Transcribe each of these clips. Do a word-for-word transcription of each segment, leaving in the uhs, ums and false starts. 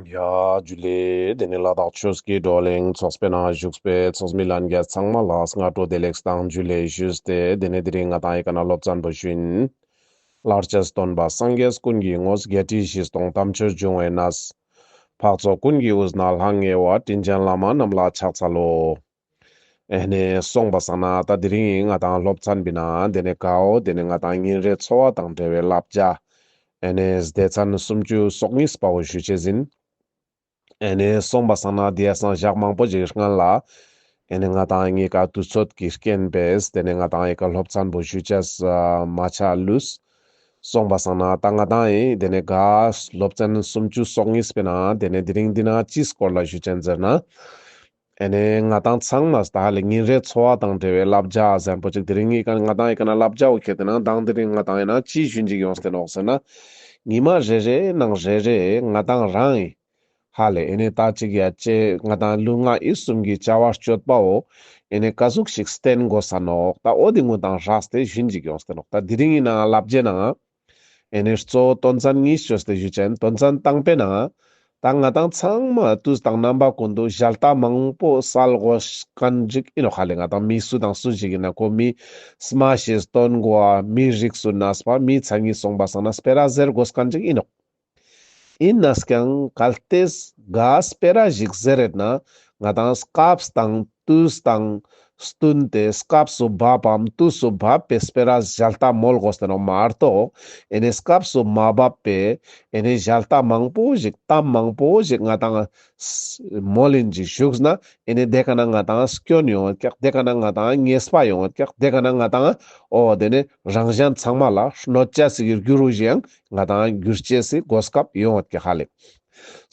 ཡ་ཇུ་ལེ། དེ་ནས་ལ་དྭགས་ཆོས་ཀྱི་བགྲོ་གླེང་ཚོགས་པའི་ནང་བཞུགས་པའི་ཚོགས་མི་ལྷན་རྒྱས་ཚང་མ་ལ་སྔ་དྲོ་བདེ་ལེགས་དང་ཇུ་ལེ་ཞུས་ཏེ། དེ་ནས་དེ་རིང་ང་དང་ཡི་ཀ་ན་སློབ་ཚན་པོ་ཞུ་ཡིན། ལྷར་བཅས་སྟོན་པ་སངས་རྒྱས་ཀུན་གྱི་དངོས། བརྒྱད་ཁྲི་བཞི་སྟོང་དམ་ཆོས་འབྱུང་བའི་གནས། འཕགས་ཚོགས་ཀུན་གྱི་དབུས་ན་ལྷང་ངེ་བ། དྲིན་ཅན་བླ་མ་རྣམས་ལ་ཕྱག་འཚལ་ལོ། ཨེ་ནེ་སོང་པ་སང་ན་ད་དེ་རིང་ང་དང་སློབ་ཚན་པོའི་ནང་དེ་ནས་གའོ་དེ་ནས་ང་དང་ཉིན་རེའི་འཚོ་བ་དང་འབྲེལ་བའི་བསླབ་བྱ། ཨེ་ནེ་སྡེ་ཚན་སུམ་ཅུ་སོ་གཉིས་པའོ་ཞུ་ཅེས་ཡིན། ཨེ་ནེ་སོང་པ་སང་ན་དེ་ཡ་སང་ཞག་མང་པོ་ཞིག་སྔན་ལ་ཨེ་ནེ་ང་དང་ངེ་ཀ་དུས་ཚོད་ཀྱི་རྐྱེན་པས་དེ་ནས་ང་དང་ཡི་ཀ་སློབ་ཚན་པོ་ཞུ་ཅེས་མ་ཆ་ལུས། སོང་པ་སང་ན་ད་ང་དང་ཡི་དེ་ནས་ག་སློབ་ཚན་སུམ་ཅུ་སོ་གཉིས་པའི་ནང་དེ་ནས་དེ་རིང་འདི་ན་ཅིའི་སྐོར་ལ་ཞུ་ཅེས་ཟེར་ན། ཨེ་ནེ་ང་དང་ཚང་མ་ད་ལེ་ཉིན་རེའི་འཚོ་བ་དང་འབྲེལ་བའི་བསླབ་བྱ་ཟེར་པོ་ཅིག་དེ་རིང་ཡི་ཀ་ང་དང་ཡི་ཀ་ན་བསླབ་བྱའོ་ཁྱེར་ཏེ་ན་དང་དེ་རིང་ང་དང་ཡི་ན་ཅི་ཞུ་ཅིག་ཡོངས་ཏེ་ནོག་ཟེར་ན། ཉི་མ་རེ་རེ་ནང་རེ་རེ་ང་དང་རང་ཡི་ཧ་ལེ་ཨེ་ནེ་ད་ཅིག་ཡ་ཅེ་ང་དང་ལུས་ངག་ཡིད་གསུམ་གྱི་བྱ་བ་སྤྱོད་པའོ། ཨེ་ནེ་ཀ་ཟུག་ཞིག་བསྟེན་དགོས་ས་ནོག་ད་འོ་དེ་ངུ་དང་རགས་ཏེ་ཞུ་ཅིག་ཡོངས་ཏེ་ནོག་ད་དེ་རིང་ཡི་ན་བསླབ་བྱའི་ནང་ཨེ་ནེ་གཙོ་བོ་དོན་ཚན་གཉིས་བཅོས་ཏེ་ཞུ་ཅེས་ཡིན། དོན་ཚན་དང་པོའི་ནང་ད་ང་དང་ཚང་མ་དུས་དང་རྣམ་པ་ཀུན་ཏུ་ཞལ་ཏ་མང་པོ་སལ་དགོས་མཁན་ཅིག་ཡིན་ནོག་ཧ་ལེ་ང་དང་མི་སུ་དང་སུ་ཞིག་ཡིན་ན་ཁོ་མི་སྨྲ་ཤེས་དོན་གོ་བ་མི་རིགས་སུ་གནས་པ་མི་ཚང་ངི་སོང་པ་སང་ན་སྤེ་ར་ཟེར་དགོས་མཁན་ཅིག་ཡིན་ནོག་ཡིན་ནས་ཀྱང་གལ་ཏེ་ག་སྤེ་ར་ཞིག་ཟེར་རེད་ན་ང་དང་སྐབས་དང་དུས་དང་བསྟུན་ཏེ་སྐབས་སུ་བབ་བམ་དུས་སུ་བབ་པའི་སྤེ་ར་ཞལ་ཏ་མོལ་དགོས་ཏེ་ནོག་མ་གཏོགས་ཨེ་ནེ་སྐབས་སུ་མ་བབ་པའི་ཨེ་ནེ་ཞལ་ཏ་མང་པོ་ཞིག་གཏམ་མང་པོ་ཞིག་ང་དང་མོལ་ཡིན་ཅིག་བཞུགས་ན་ཨེ་ནེ་དེ་ཀ་ན་ང་དང་སྐྱོན་ཡོང་ཡོད་ཀྱག་དེ་ཀ་ན་ང་དང་ཉེས་པ་ཡོང་ཡོད་ཀྱག་དེ་ཀ་ན་ང་དང་འོ་དེ་ནས་རང་གཞན་ཚང་མ་ལ་གནོད་ཅེས་སི་རྒྱུ་རུ་ཞིག་ཡང་ང་དང་འགྱུར་ཅེས་སི་གོ་སྐབས་ཡོང་ཡོད་ཀྱག་ཧ་ལེ།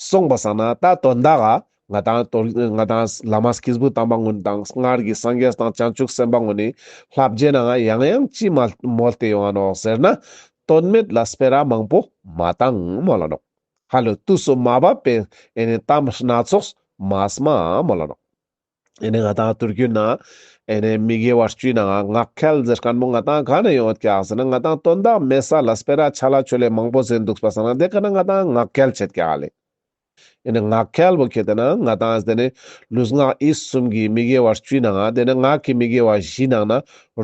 སོང་པ་སང་ན་ད་དོན་དག་ག་ང་དང་དོ་ང་དང་བླ་མ་སྐྱེས་བུ་དམ་པ་ཀུན་དང་སྔར་གྱི་སངས་རྒྱས་དང་བྱང་ཆུབ་སེམས་དཔའ་ཀུན་ནི་བསླབ་བྱའི་ནང་ང་ཡང་ཡང་ཅི་མ་མོལ་ཏེ་ཡོང་ང་ནོག་ཟེར་ན། དོན་མེད་ལ་སྤེ་ར་མང་པོ་མ་བཏང་མོལ་ལ་ནོག་ཧ་ལེ་དུས་སུ་མ་བབ་པའི་ཨེ་ནེ་གཏམ་སྣ་ཚོགས་མ་སྨྲ་མོལ་ལ་ནོག་ཨེ་ནེ་ང་དང་དུས་རྒྱུན་ན་ཨེ་ནེ་མི་དགེ་བ་བཅུའི་ནང་ང་ངག་འཁྱལ་ཟེར་མཁན་པོ་ང་དང་ག་ནས་ཡོང་ཡོད་ཀྱག་ཟེར་ན་ང་དང་དོན་དག་མེད་ས་ལ་སྤེ་ར་ཆ་ལ་ཆོ་ལེ་མང་པོ་ཟེར་འདུག་པ་སང་ན་དེ་ཀ་ན་ང་དང་ངག་འཁྱལ་ཆེད་ཀྱག་ཧ་ལེ། ཨེ་ནེ་ངག་འཁྱལ་པོ་ཁྱེར་ཏེ་ན་ང་དང་དེ་ནས་ལུས་ངག་ཡིད་གསུམ་གྱི་མི་དགེ་བ་བཅུའི་ནང་ང་དེ་ནས་ངག་གི་མི་དགེ་བ་བཞིའི་ནང་ན་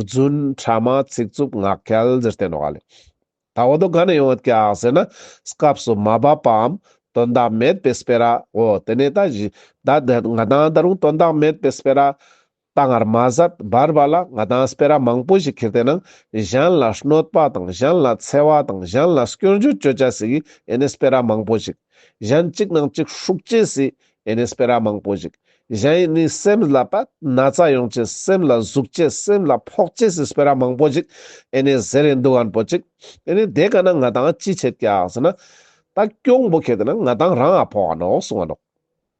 རྫུན་ཕྲ་མ་ཚིག་རྩུབ་ངག་འཁྱལ་ཟེར་ཏེ་ནོག་ཧ་ལེ། ད་འོ་དོ་ག་ནས་ཡོང་ཡོད་ཀྱག་ཟེར་ན་སྐབས་སུ་མ་བབ་པའམ་དོན་དག་མེད་པའི་སྤེ་ར་འོ་དེ་ནས་ད་ཞི་ད་ད་ང་དང་ད་རུང་དོན་དག་མེད་པའི་སྤེ་ར་བཏང་བར་མ་ཟད་བར་བར་ལ་ང་དང་སྤེ་ར་མང་པོ་ཞིག་ཁྱེར་ཏེ་ན་གཞན་ལ་གནོད་པ་དང་གཞན་ལ་འཚེ་བ་དང་གཞན་ལ་སྐྱོན་བརྗོད་བཅོ་ཅེས་སི་ཨེ་ནེ་སྤེ་ར་མང་པོ་ཞིག་གཞན་གཅིག་ནང་གཅིག་ཧྲུག་ཅེས་སི་ཨེ་ནེ་སྤེ་ར་མང་པོ་ཞིག་གཞན་ནི་སེམས་ལ་པ་ན་ཚ་ཡོང་ཅེས་སེམས་ལ་ཟུག་ཅེས་སེམས་ལ་ཕོག་ཅེས་སི་སྤེ་ར་མང་པོ་ཞིག་ཨེ་ནེ་ཟེར་ཡིན་འདུག་ཨན་པོ་ཅིག་ཨེ་ནེ་དེ་ཀ་ན་ང་དང་ཅི་ཆེད་ཀྱག་ཟེར་ན། ད་གྱོང་པོ་ཁྱེར་ཏེ་ན་ང་དང་རང་ང་ཕོག་ག་ནོག་གསུང་ང་ནོག་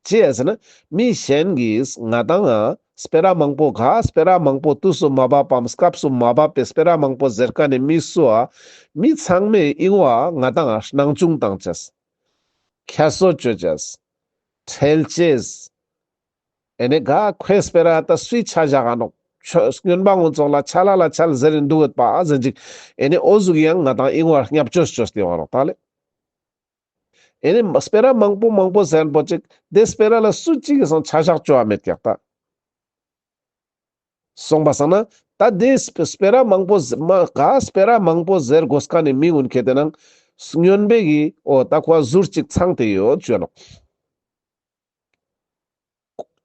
ཅི་ཡ་ཟེར་ན། མི་གཞན་གྱིས་ང་དང་ང་སྤེ་ར་མང་པོ་ག་སྤེ་ར་མང་པོ་དུས་སུ་མ་བབ་པའམ་སྐབས་སུ་མ་བབ་པའི་སྤེ་ར་མང་པོ་ཟེར་མཁན་ནི་མི་སུ་ཨ། མི་ཚང་མའི་ཨིན་བ་ང་དང་ང་སྣང་ཆུང་བཏང་ཅེས། ཁྱད་གསོད་བཅོ་ཅེས། ཁྲེལ་ཅེས། ཨེ་ནེ་ག་ཁོའི་སྤེ་ར་ད་སུའི་ཆ་བཞག་ག་ནོག་ཆོ་སྨྱོན་པ་ངོ་ཚོགས་ལ་ཆ་ལ་ལ་ཆལ་ཟེར་རིན་འདུག་གོད་པ་ཨ་ཟེར་ཅིག་ཨེ་ནེ་འོ་ཟུག་ཡང་ང་དང་ཨིན་བ་བརྙས་བཅོས་བཅོས་ཏེ་ཡོང་ང་ནོག་ད་ལེ། ཨེ་ནེ་སྤེ་ར་མང་པོ་མང་པོ་ཟེར་ན་པོ་ཅིག་དེ་སྤེ་ར་ལ་སུ་གཅིག་གི་སང་ཆ་བཞག་བཅོ་བ་མེད་ཀྱག་ད། སོང་པ་སང་ན་ད་དེ་སྤེ་སྤེ་ར་མང་པོ་ཟེ་མ་ག་སྤེ་ར་མང་པོ་ཟེར་དགོས་མཁན་ནི་མི་ཀུན་ཁྱེར་ཏེ་ན་སྨྱོན་པའི་གི་འོ་ད་ཁོ་ཟུར་གཅིག་ཚང་སྟེ་ཡོད་བཅོ་ནོག་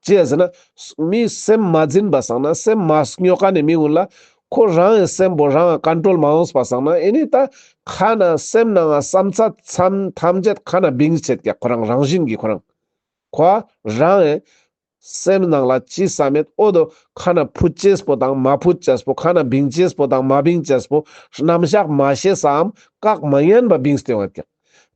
ཅི་ཡ་ཟེར་ན། མི་སེམས་མ་འཛིན་པ་སང་ན་སེམས་མ་སྨྱོ་མཁན་ནི་མི་ཀུན་ལ་ཁོ་རང་གི་སེམས་པོ་རང་ང་ཀོན་ཊྲོལ་མ་ཡོངས་པ་སང་ན་ཨེ་ནེ་ད་ཁ་ན་སེམས་ནང་ང་བསམ་ཚད་ཐམས་ཅད་ཁ་ན་བིང་ཆེད་ཀྱག་ཁོ་རང་རང་བཞིན་གྱི་ཁོ་རང་ཁོ་རང་ངི་སེམས་ནང་ལ་ཅི་བསམ་མེད་འོ་དོ་ཁ་ན་ཕུད་ཅེས་པོ་དང་མ་ཕུད་ཅེས་པོ་ཁ་ན་བིང་ཅེས་པོ་དང་མ་བིང་ཅེས་པོ་རྣམ་གཞག་མ་ཤེས་སམ་བཀག་མ་ཉན་པ་བིངས་ཏེ་ཡོང་ཡོད་ཀྱག་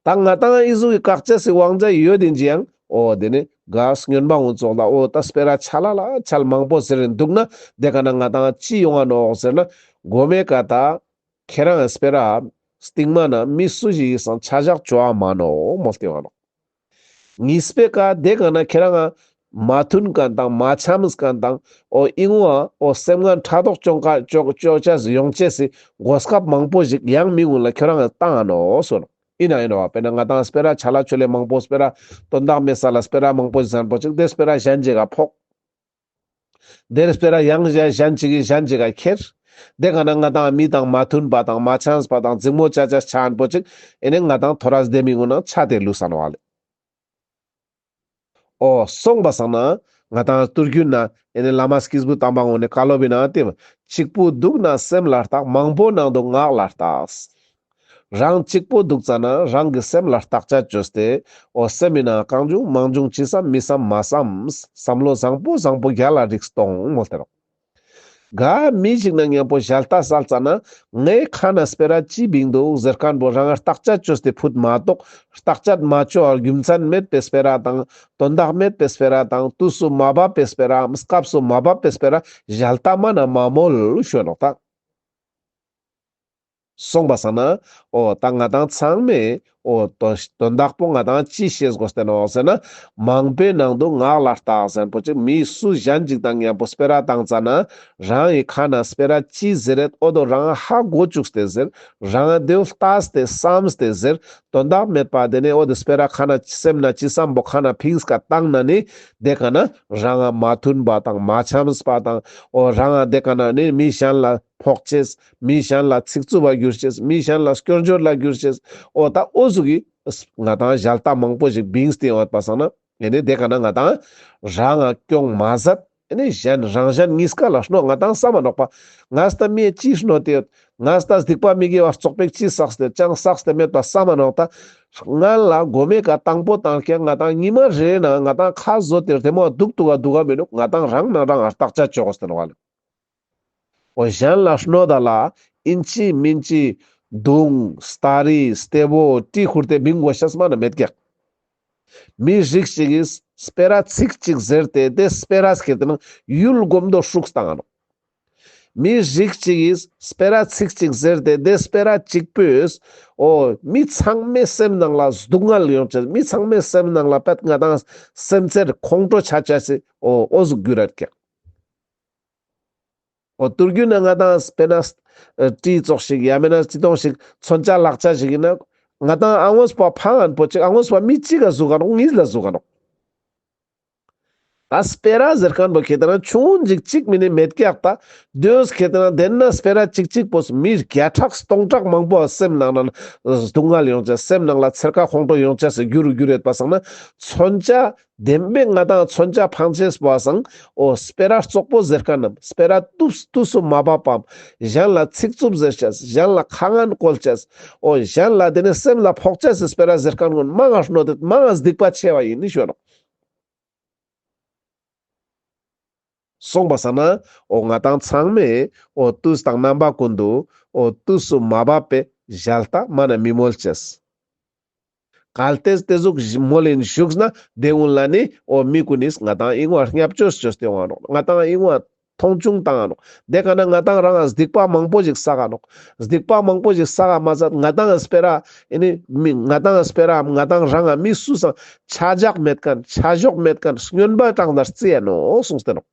ད་ང་དང་ཨི་ཟུག་གི་བཀག་ཅེས་སི་དབང་ཆ་ཡོད་དེ་ཅི་ཡང་འོ་དེ་ནི་ག་སྨྱོན་པ་ངོ་ཚོགས་ལ་འོ་ད་སྤེ་ར་ཆ་ལ་ལ་ཆལ་མང་པོ་ཟེར་རིན་འདུག་ན་དེ་ཀ་ན་ང་དང་ཅི་ཡོང་ང་ནོག་ཟེར་ན་གོ་མའི་ཀ་ད་ཁྱེད་རང་ངི་སྤེ་ར་སྟིང་མ་ན་མི་སུ་ཞིག་གི་སང་ཆ་བཞག་བཅོ་བ་མ་ནོག་མོལ་ཏེ་ཡོང་ང་ནོག་གཉིས་པའི་ཀ་དེ་ཀ་ན་ཁྱེད་རང་ང་མ་མཐུན་མཁན་དང་མ་འཆམས་མཁན་དང་འོ་ཨིན་བ་འོ་སེམས་ངན་ཕྲག་དོག་ཅོ་ཀ་ཅོ་ཅོ་ཅེས་ཡོང་ཅེས་སི་གོ་སྐབས་མང་པོ་ཞིག་ཡང་མི་ཀུན་ལ་ཁྱེད་རང་ང་བཏང་ང་ནོག་གསུངས་ནོག་ཨིན་ན་ཨིན་ནོག་པ། སྤེར་ན་ང་དང་སྤེ་ར་ཆ་ལ་ཆོ་ལེ་མང་པོ་སྤེ་ར་དོན་དག་མེད་ས་ལ་སྤེ་ར་མང་པོ་ཟེར་པོ་ཅིག་དེ་སྤེ་ར་ཞན་ཅིག་ག་ཕོག། དེར་སྤེ་ར་ཡང་ཞན་ཞན་ཅིག་གི་ཞན་ཅིག་ག་ཁྱེར། དེ་ག་ན་ང་དང་མི་དང་མ་མཐུན་པ་དང་མ་འཆམས་པ་དང་འཛིང་མོ་ཆ་ཆ་ཆ་ཨན་པོ་ཅིག་ཨེ་ནེ་ང་དང་ཐོ་རས་དེ་མི་ངོ་ན་ཆ་དེ་ལུས་ས་ནོག་ལེ། འོ་སོང་པ་སང་ན་ང་དང་ཏུར་གུན་ན་ཨེ་ནེ་བླ་མ་སྐྱེས་བུ་དམ་པ་ངོ་ནེ་བཀའ་སློབ་ཨིན་ན་དེ་གཅིག་པུ་འདུག་ན་སེམས་ལ་བརྟག། མང་པོ་ནང་དུ་ངག་ལ་བརྟག། རང་གཅིག་པོ་འདུག་ཙ་ན་རང་གི་སེམས་ལ་བརྟག་དཔྱད་བཅོས་ཏེ། འོ་སེམས་ཨིན་ན་གང་བྱུང་མང་བྱུང་ཅི་བསམ་མི་བསམ་མ་བསམ། བསམ་བློ་བཟང་པོ་བཟང་པོ་རྒྱལ་ལ་རིགས་གཏོང་མོལ་ཏེ་རོག། ག་མི་ཞིག་ན་མཉམ་པོ་ཞལ་ལྟ་སལ་ཙ་ན་ངའི་ཁ་ན་སྤེ་ར་ཅི་བིང་འདུག་ཟེར་ཁན་པོ་རང་བརྟག་དཔྱད་བཅོས་ཏེ་ཕུད་མ་གཏོགས་བརྟག་དཔྱད་མ་བཅོ་བར་རྒྱུ་མཚན་མེད་པའི་སྤེ་ར་དང་དོན་དག་མེད་པའི་སྤེ་ར་དང་དུས་སུ་མ་བབ་པའི་སྤེ་ར་སྐབས་སུ་མ་བབ་པའི་སྤེ་ར་ཞལ་ལྟ་མ་ན་མ་མོལ་ཞུ་ནོག་ད། སོང་པ་སང་ན། འོ་ད་ང་དང་ཚང་མས་འོ་དོན་དོན་དག་པོ་ང་དང་ཅི་ཤེས་དགོས་ཏེ་ནོག་ཟེར་ན། མང་པོའི་ནང་དུ་ངག་ལ་བརྟག་ཟེར་པོ་ཅིག་མི་སུ་གཞན་ཅིག་དང་མཉམ་པོ་སྤེ་ར་བཏང་ཙ་ན་རང་གི་ཁ་ན་སྤེ་ར་ཅི་ཟེར་རེད། འོ་དོ་རང་ཧ་གོ་བཅུག་སྟེ་ཟེར། རང་དེ་ལྟས་ཏེ་བསམས་ཏེ་ཟེར། དོན་དག་མེད་པ་དེ་ནས་འོ་དེ་སྤེ་ར་ཁ་ན་སེམས་ན་ཅི་བསམ་པོ་ཁ་ན་ཕིངས་ཀ་བཏང་ན་ནི་དེ་ཀ་ན་རང་ང་མ་མཐུན་པ་དང་མ་འཆམས་པ་དང་འོ་རང་ང་དེ་ཀ་ན་ནི་མི་གཞན་ལ་ཕོག་ཅེས། མི་གཞན་ལ་ཚིག་རྩུབ་པ་གྱུར་ཅེས། མི་གཞན་ལ་སྐྱོན་བརྗོད་ལ་གྱུར་ཅེས། འོ་ད་འོ་ཟུག་གི་ང་དང་ཞལ་ལྟ་མང་པོ་ཞིག་བིངས་ཏེ་ཡོང་བ་སང་ན་ཨེ་ནི་དེ་ཀ་ན་ང་དང་རང་ང་སྐྱོན་མ་ཟད་ཨེ་ནི་གཞན་རང་གཞན་གཉིས་ཀ་ལ་གནོད། ང་དང་བསམ་མ་ནོག་པ། ངས་ད་མི་ཅི་གནོད་དེ་ཡོད། ངས་ད་སྡིག་པ་མི་དགེ་བ་བཙོག་པོ་ཅི་བསགས་ཏེ་ཅང་བསགས་ཏེ་མེད་པ་བསམ་མ་ནོག་ད། སྔན་ལ་གོ་མེ་ཀ་དང་པོ་དང་ཀ་ང་དང་ཉི་མ་རེ་ན་ང་དང་ཁ་བཟོ་དེ་རྡེ་མོ་འདུག་འདུག་ག་འདུག་ག་མི་འདུག་ང་དང་རང་ན་རང་ང་བརྟག་དཔྱད་བཅོ་དགོས་ཏེ་ནོག་ལེ། འོ་གཞན་ལ་གནོད་ད་ལ་ཨིན་ཅི་མིན་ཅི་མདུང་སྟ་རི་སྟེ་བོ་གྲི་ཁུར་ཏེ་བིང་དགོས་ཤེས་མ་ན་མེད་ཀྱག། མི་རིགས་ཅིག་གིས་སྤེ་ར་ཚིག་ཅིག་ཟེར་ཏེ་དེ་སྤེ་ར་སྐྱེ་ཏེ་ན་ཡུལ་སྒོམ་དོ་ཧྲུག་བཏང་ང་ནོག། མི་རིགས་ཅིག་གིས་སྤེ་ར་ཚིག་ཅིག་ཟེར་ཏེ་དེ་སྤེ་ར་གཅིག་པོས་འོ་མི་ཚང་མའི་སེམས་ནང་ལ་སྡུག་བསྔལ་ཡོང་ཅེས། མི་ཚང་མའི་སེམས་ནང་ལ་པད་ང་དང་སེམས་ཚེར་ཁོང་ཁྲོ་ཆ་ཅེས་སི་འོ་འོ་ཟུག་གྱུར་རད་ཀྱག། འོ་ཏུར་གུན་ན་ང་དང་སྤེ་ན་ཨ་ཏི་ཙོགས་ཤིག་ཡ་མེད་ན་ཅི་ཏོང་ཞིག་མཚོན་ཆ་ལག་ཆ་ཞིག་ཡིན་ན་ང་དང་ཨ་ངོས་པ་ཕང་ཨན་པོ་ཅིག་ཨ་ངོས་པ་མི་གཅིག་ག་ཟུག་ག་ནོག། གཉིས་ལ་ཟུག་ག་ནོག། ད་སྤེ་ར་ཟེར་ཁན་པོ་ཁེ་ཏེ་ན་ཆུང་ཅིག་ཅིག་མིན་ནི་མེད་ཀྱག་ད། དེ་བོ་ཁེ་ཏེ་ན་དེན་ན་སྤེ་ར་ཅིག་ཅིག་པོས་མི་བརྒྱ་ཕྲག་སྟོང་ཕྲག་མང་པོ་སེམས་ནང་ན་སྡུག་བསྔལ་ཡོང་ཅེས། སེམས་ནང་ལ་ཚེར་ཁ་ཁོང་ཁྲོ་ཡོང་ཅེས་སི་རྒྱུ་རུ་གྱུར་ཡོད་པ་སང་ན་མཚོན་ཆ་བདེན་པའི་ང་དང་མཚོན་ཆ་ཕང་ཅེས་པོ་སང་འོ་སྤེ་ར་རྩོག་པོ་ཟེར་ཁན་ནམ་སྤེ་ར་དུས་དུས་སུ་མ་བབ་པའམ་གཞན་ལ་ཚིག་རྩུབ་ཟེར་ཅེས། གཞན་ལ་ཁ་ངན་བཀོལ་ཅེས། འོ་གཞན་ལ་དེ་ནས་སེམས་ལ་ཕོག་ཅེས་སི་སྤེ་ར་ཟེར་ཁན་ཀུན་མང་ང་གནོད་དེ་མང་ང་སྡིག་པ་ཆེ་བ་ཡིན་ནི་ཞུ་ནོག། སོང་པ་སང་ན་འོ་ང་དང་ཚང་མས་འོ་དུས་དང་རྣམ་པ་ཀུན་ཏུ་འོ་དུས་སུ་མ་བབ་པའི་ཞལ་ལྟ་མ་ན་མི་མོལ་ཅེས། གལ་ཏེ་དེ་ཟུག་མོལ་ཡིན་བཞུགས་ན་དེ་ཀུན་ལ་ནི་འོ་མི་ཀུན་ནིས་ང་དང་ཨིན་བ་བརྙས་བཅོས་བཅོས་ཏེ་འོང་ང་ནོག། ང་དང་ཨིན་བ་མཐོང་ཆུང་བཏང་ང་ནོག། དེ་ཀ་ན་ང་དང་རང་ང་སྡིག་པ་མང་པོ་ཞིག་བསགས་ང་ནོག། སྡིག་པ་མང་པོ་ཞིག་བསགས་ང་མ་ཟད་ང་དང་སྤེ་ར་ཨེ་ནི་མི་ང་དང་སྤེ་ར་ང་དང་རང་ང་མི་སུ་སང་ཆ་འཇོག་མེད་ཁན་ཆ་འཇོག་མེད་ཁན་སྨྱོན་པ་དྲངས་ད་རྩི་ཡ་ནོག་གསུངས་ཏེ་ནོག།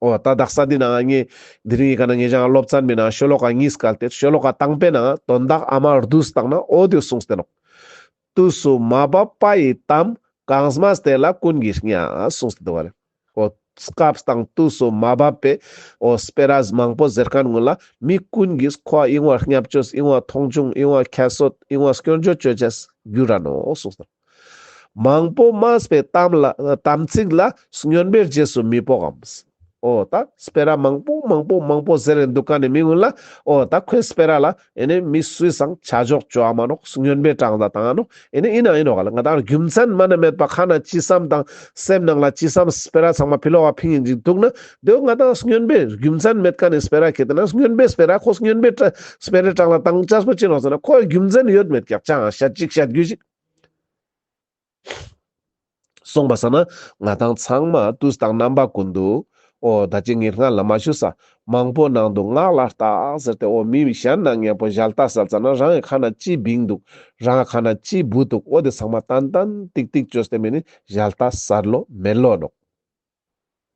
འོ་ད་དག་ས་འདི་ནང་ངས་དེ་རིང་གི་ཀ་ན་ངས་ཀྱང་སློབ་ཚན་མི་ནང་ཤོ་ལོ་ཀ་གཉིས་བཀལ་ཏེ་ཤོ་ལོ་ཀ་དང་པོའི་ནང་དོན་དག་ཨ་མ་བསྡུས་བཏང་ན་འོ་དེ་གསུངས་ཏེ་ནོག། དུས་སུ་མ་བབ་པ་ཡི་གཏམ་གང་སྨྲས་དེ་ལ་ཀུན་གྱིས་བརྙས་གསུངས་ཏེ་འདུག་པ་ལེ། འོ་སྐབས་དང་དུས་སུ་མ་བབ་པའི་འོ་སྤེ་ར་མང་པོ་ཟེར་ཁན་ཀུན་ལ་མི་ཀུན་གྱིས་ཁོ་ཨིན་བ་བརྙས་བཅོས་ཨིན་བ་མཐོང་ཆུང་ཨིན་བ་ཁྱད་གསོད་ཨིན་བ་སྐྱོན་བརྗོད་བཅོ་ཅེས་གྱུར་ར་ནོག་གསུངས་ཏེ་ནོག། མང་པོ་སྨྲས་པའི་གཏམ་ལ་གཏམ་ཚིག་ལ་སྨྱོན་པའི་རྗེས་སུ་མི་དཔོག་གམ། འོ་ད་སྤེ་ར་མང་པོ་མང་པོ་མང་པོ་ཟེར་རེ་འདུག་ཀ་ནི་མི་ཀུན་ལ་འོ་ད་ཁོའི་སྤེ་ར་ལ་ཨེ་ནི་མི་སུའི་སང་ཆ་འཇོག་བཅོ་ཨ་མ་ནོག། སྨྱོན་པའི་དྲངས་ད་བཏང་ང་ནོག། ཨེ་ནི་ཨིན་ན་ཨིན་ནོག་ག་ལ་ང་དང་རྒྱུ་མཚན་མ་ན་མེད་པ་ཁ་ན་ཅི་བསམ་དང་སེམས་ནང་ལ་ཅི་བསམ་སྤེ་ར་ཚང་མ་ཕི་ལོག་ག་ཕིང་ཡིན་ཅིག་འདུག་ན་དེ་ང་དང་སྨྱོན་པའི་རྒྱུ་མཚན་མེད་ཀ་ནི་སྤེ་ར་ཁེ་ཏེ་ན་སྨྱོན་པའི་སྤེ་ར་ཁོ་སྨྱོན་པའི་སྤེ་རའི་དྲངས་ད་བཏང་ཅེས་པོ་ཅི་ནོག་ཟེར་ན་ཁོ་རྒྱུ་མཚན་ཡོད་མེད་ཀྱག་ཅང་བཤད་ཅིག་བཤད་རྒྱུ་ཞིག། སོང་པ་སང་ན་ང་དང་ཚང་མ་དུས་དང་རྣམ་པ་ཀུན་ཏུ་འོ་ད་ཅི་ངས་སྔ་ལ་མ་ཞུས་ས་མང་པོ་ནང་དུ་ངག་ལ་བརྟག་ཟེར་ཏེ་འོ་མི་གཞན་ན་མཉམ་པོ་ཞལ་ལྟ་སལ་ཙ་ན་རང་གི་ཁ་ན་ཅི་བིང་འདུག། རང་གི་ཁ་ན་ཅི་བུད་འདུག། འོ་དེ་ཚང་མ་ཏན་ཏན་ཏིག་ཏིག་བཅོས་ཏེ་མེ་ནི་ཞལ་ལྟ་སལ་ལོ་མེད་ལོ་ནོག།